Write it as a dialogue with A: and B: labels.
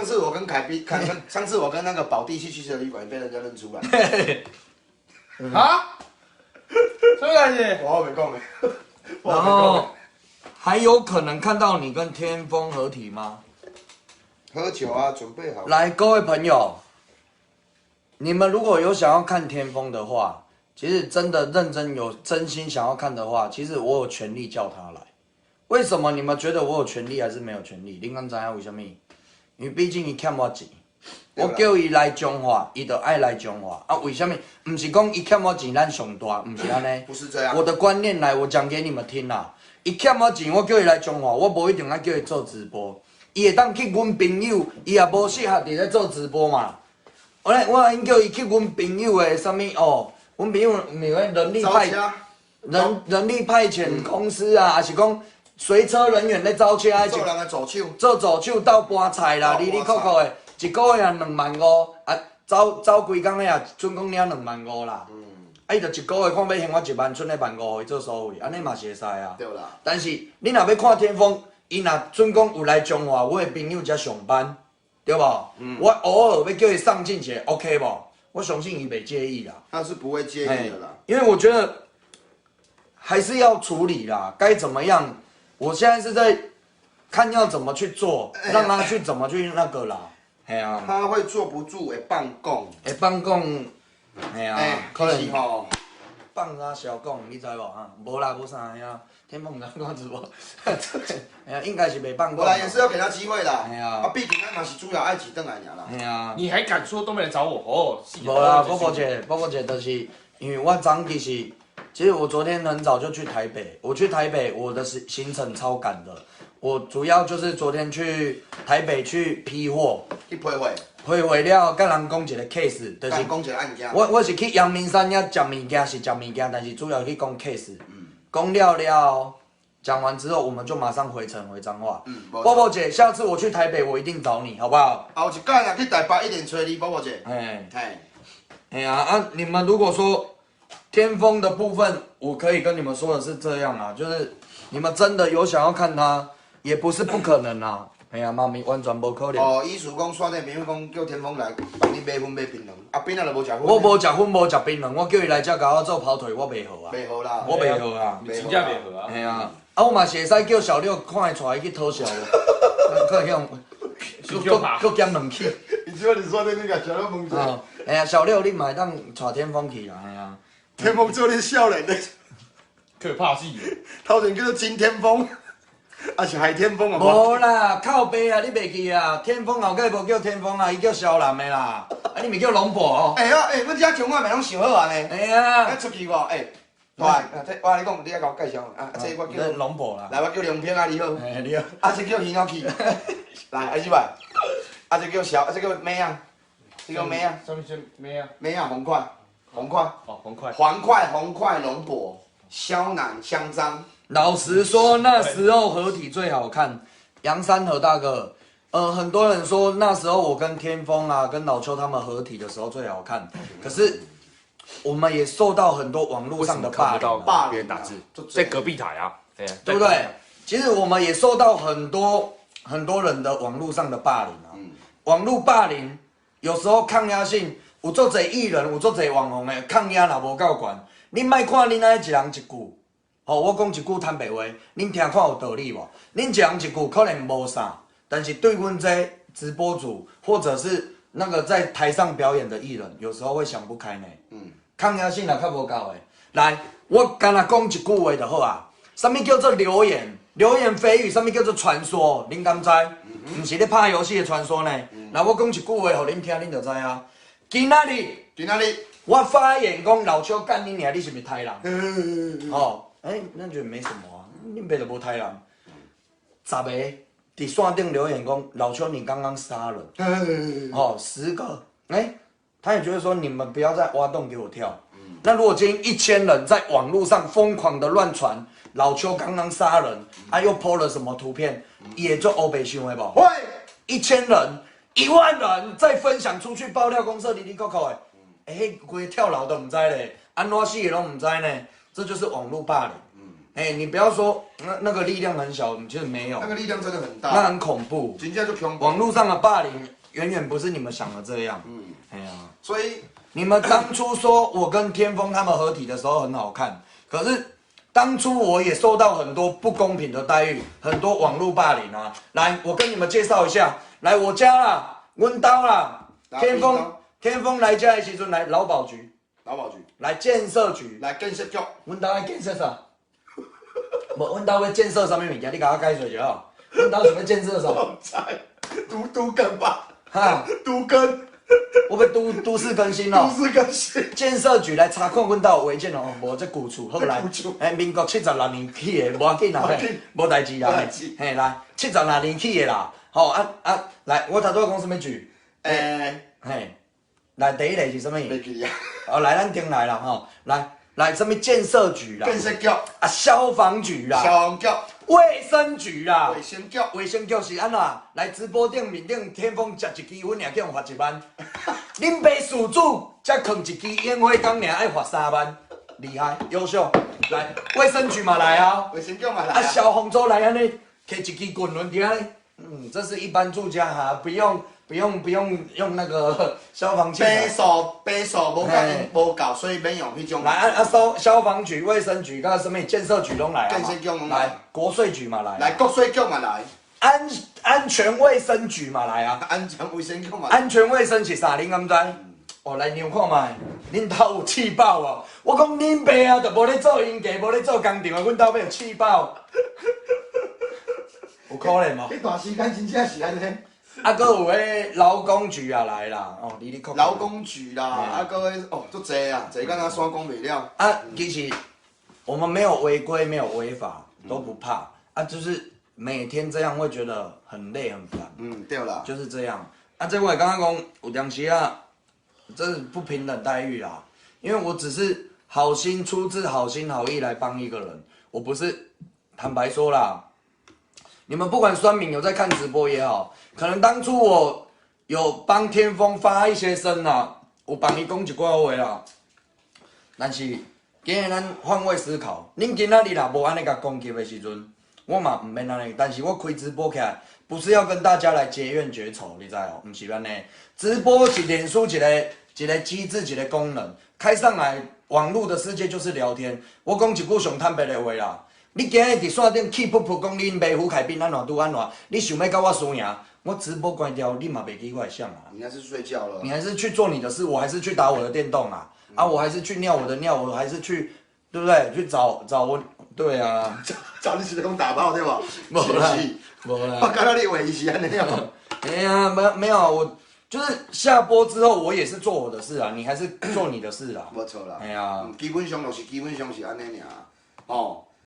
A: 上次我跟凱比，看跟上次我跟那個寶弟去汽車旅館，被人家認出來。
B: 啊？什麼代誌？
A: 我沒講的。
C: 然後還有可能看到你跟天風合體嗎？
A: 喝酒啊，準備好。
C: 來，各位朋友，你們如果有想要看天風的話，其實真的認真有真心想要看的話，其實我有權利叫他來。為什麼你們覺得我有權利還是沒有權利？你敢知影為什麼？因為畢竟伊欠我錢，我叫伊來彰化，伊就愛來彰化。啊，為什麼？毋是講伊欠我錢，咱上大，毋是按呢。
A: 不是這樣。
C: 我的觀念來，我講給你們聽啦。伊欠我錢，我叫伊來彰化，我無一定愛叫伊做直播。伊會當去阮朋友，伊也無適合佇咧做直播嘛。我咧，我應叫伊去阮朋友的啥物哦？阮朋友毋是人力派人力派遣公司啊，還是講隨車人員咧走車？
A: 做人的助手，
C: 做助手鬥搬菜啦，哩哩扣扣的，一個月2萬5，啊，走走規工的也準講領2萬5啦。啊，伊就一個月看欲還我1萬，賰咧萬五，予伊做所費，按呢嘛是會使啊。
A: 對啦。
C: 但是你若欲看天風，伊若準講有來彰化，我的朋友遮上班，對無？我偶爾欲叫伊上鏡一下，OK 無？我相信伊袂介意啦。
A: 他是不會介意的啦。
C: 因為我覺得還是要處理啦，該怎麼樣？我現在是在看要怎麼去做，讓他去怎麼去那個啦。嘿啊。
A: 他會坐不住，會放講。
C: 會放講，嘿啊，可能
A: 吼
C: 放啥小講，你知無啊？無啦，無啥呀。天風毋知講直播，哎呀，應該是袂放講。
A: 我來也是要給他機會啦。
C: 嘿啊。
A: 啊，畢竟咱嘛是主要愛錢轉來爾啦。
C: 嘿啊。
B: 你還敢說都沒來找我？哦，
C: 無啦，波波姐，波波姐，就是因為我昨其實，其實我昨天很早就去台北，我去台北，我的行程超趕的。我主要就是昨天去台北去批貨，
A: 去批貨，
C: 批貨了，佮人講一個 case，就是
A: 講一個案件。
C: 我是去陽明山遐食物件，是食物件，但是主要去講 case。講了了，講完之後，我們就馬上回程回彰化。波波姐，下次我去台北，我一定找你，好不好？
A: 後一擺若去台北，一定揣你，波波姐。
C: 哎，
A: 嘿，
C: 哎呀啊！你們如果說天風的部分，我可以跟你們說的是這樣啊，就是你們真的有想要看他，也不是不可能啊。哎呀，媽咪完全無可能。
A: 哦，意思講，煞頂朋友講叫天風來幫你買粉買檳榔，啊，檳榔就無食粉。
C: 我無食粉，無食檳榔，我叫伊來遮共我做跑腿，我袂好啊。
A: 袂好啦。
C: 我袂好啊。
B: 真正袂好啊。
C: 嘿啊，啊，我嘛是會使叫小六看伊帶伊去討笑，可能用，閣閣減兩去。
A: 你這你說的那個小六問
C: 者。哎呀，小六你嘛會當帶天風去啦，嘿啊。
A: 天風做恁少年的。
B: 可怕死。
A: 頭前叫做金天風。啊是海天風啊！
C: 無啦，靠北啊！你袂記啊？天風後蓋無叫天風啊，伊叫蕭南的啦。啊，你毋叫龍婆哦？
A: 欸啊欸，阮遮彰化嘛攏想好啊呢。
C: 哎呀，
A: 啊出去無？欸，來，這我共你講，你愛共我介紹啊。這我叫
C: 龍婆啦。
A: 來，我叫梁平啊，你好。
C: 欸，你好。
A: 啊，這叫魚腦去。來，阿姊來。啊，這叫小，啊，這叫妹仔。這叫妹仔。
B: 啥物叫妹仔？
A: 妹仔紅塊，紅塊。
B: 哦，紅塊。
A: 黃塊，紅塊，龍婆，蕭南，香樟。
C: 老實說，那時候合體最好看。楊山河大哥，很多人說那時候我跟天風啊，跟老邱他們合體的時候最好看。可是我們也受到很多網絡上的霸凌，
B: 霸凌打字，在隔壁台啊，
C: 對不對？其實我們也受到很多很多人的網絡上的霸凌啊。網絡霸凌有時候抗壓性，有足濟藝人，有足濟網紅的抗壓若無夠懸，你莫看恁按呢一人一句。吼，我講一句坦白話，恁聽看有道理無？恁一人一句可能無啥，但是對阮這直播主或者是那個在台上表演的藝人，有時候會想不開呢。抗壓性若較無夠的。來，我干焦講一句話就好啊。啥物叫做流言？流言蜚語，啥物叫做傳說？恁敢知？毋是咧拍遊戲的傳說呢。那我講一句話，予恁聽，恁就知啊。今仔日，
A: 今仔日，
C: 我發言講老邱幹你娘，你是毋是刣人？哦。欸，那覺得沒什麼啊，恁爸就無刣人。10個佇線頂留言講，老邱你剛剛殺人。哦，10個，欸，他也覺得說你們不要再挖洞給我跳。那如果今天1000人在網絡上瘋狂的亂傳老邱剛剛殺人，啊又 po 了什麼圖片，也就烏白想的無？
A: 會，
C: 1000人、1萬人再分享出去爆料公社哩哩扣扣的，欸，彼規個跳樓都毋知咧，按怎死的攏毋知呢，這就是網絡霸凌。哎，你不要說那個力量很小，其實沒有。
A: 那個力量真的很大。
C: 那很恐怖。
A: 真正就恐怖。
C: 網絡上的霸凌遠遠不是你們想的這樣。嗯，哎呀，
A: 所以
C: 你們當初說我跟天風他們合體的時候很好看，可是當初我也受到很多不公平的待遇，很多網絡霸凌啊。來，我跟你們介紹一下，來我家啦，阮兜啦，天風天風來家的時陣來勞保局，
A: 勞保局，
C: 來建設局，
A: 來建設局，
C: 阮兜愛建設啥？無，阮兜欲建設啥物物件？你共我解釋一下哦。阮兜想欲建設啥？
A: 我毋知，都都更吧？
C: 哈，
A: 都更。
C: 我欲都市更新哦。
A: 都市更新。
C: 建設局來查看阮兜有違建哦，無這舊厝好來。哎，民國76年起的，無要緊啦，無代誌啦。嘿，來，76年起的啦。吼啊啊，來，我頭拄仔講啥物局？
A: 欸，
C: 嘿，來第一個是啥物？
A: 袂記啊。
C: 哦，來，咱頂來啦吼，來來，啥物建設局啦？
A: 建設局。
C: 啊，消防局啦。
A: 消防局。
C: 衛生局啦。
A: 衛生局。
C: 衛生局是按怎？來直播頂面頂天風食一支粉爾，叫人罰1萬。恁爸事主才囥一支煙灰缸爾，愛罰3萬，厲害，優秀。來，衛生局嘛來啊。
A: 衛生局嘛來
C: 啊。消防組來按呢，提一支滾輪佇遐，嗯，這是一般住家哈，不用不用不用用那個消防器。
A: 白數白數無夠無夠，所以免用彼種。
C: 來啊啊！消防局、衛生局、佮啥物建設局攏來啊。
A: 建設局攏來。
C: 來，國稅局嘛來。
A: 來國稅局嘛來。
C: 安全衛生局嘛來啊。
A: 安全衛生局嘛。
C: 安全衛生是啥？恁敢知？哦，來量看覓，恁兜有試爆無？我講恁爸啊，就無咧做營地，無咧做工廠的，阮兜欲予試爆。有可能無？
A: 彼段時間真正是按呢。
C: 啊，閣有彼勞工局也來啦，哦，你咧
A: 勞工局啦，啊，閣彼哦，足濟啊，濟到若煞講袂了。
C: 啊，其實我們沒有違規，沒有違法，都不怕啊，就是每天這樣會覺得很累很煩。
A: 嗯，對啦。
C: 就是這樣。啊，這我會感覺講有當時啊，這是不平等待遇啦，因為我只是好心出自好心好意來幫一個人，我不是坦白說啦。你們不管酸民有在看直播也好，可能當初我有幫天風發一些聲啦，有幫伊講一寡話啦。但是今日咱換位思考，恁今仔日若無按呢共攻擊的時陣，我嘛毋免按呢。但是我開直播起來，不是要跟大家來結怨結仇，你知哦？毋是按呢。直播是臉書一個一個機制，一個功能，開上來，網路的世界就是聊天。我講一句上坦白的話啦。你今日佇線頂氣噗噗講恁爸胡凱斌按怎拄按怎，你想欲佮我輸贏？我直播關掉，你嘛袂記我會啥啊？
A: 你還是睡覺了？
C: 你還是去做你的事，我還是去打我的電動啊！啊，我還是去尿我的尿，我還是去，對不對？去找找我，對啊，
A: 找你是咧講打炮對無？
C: 無啦，無啦。
A: 我感覺你話伊是按呢哦。
C: 哎呀，沒有，我就是下播之後，我也是做我的事啊，你還是做你的事啊。
A: 無錯啦。
C: 哎呀，
A: 基本上就是基本上是按呢爾，哦。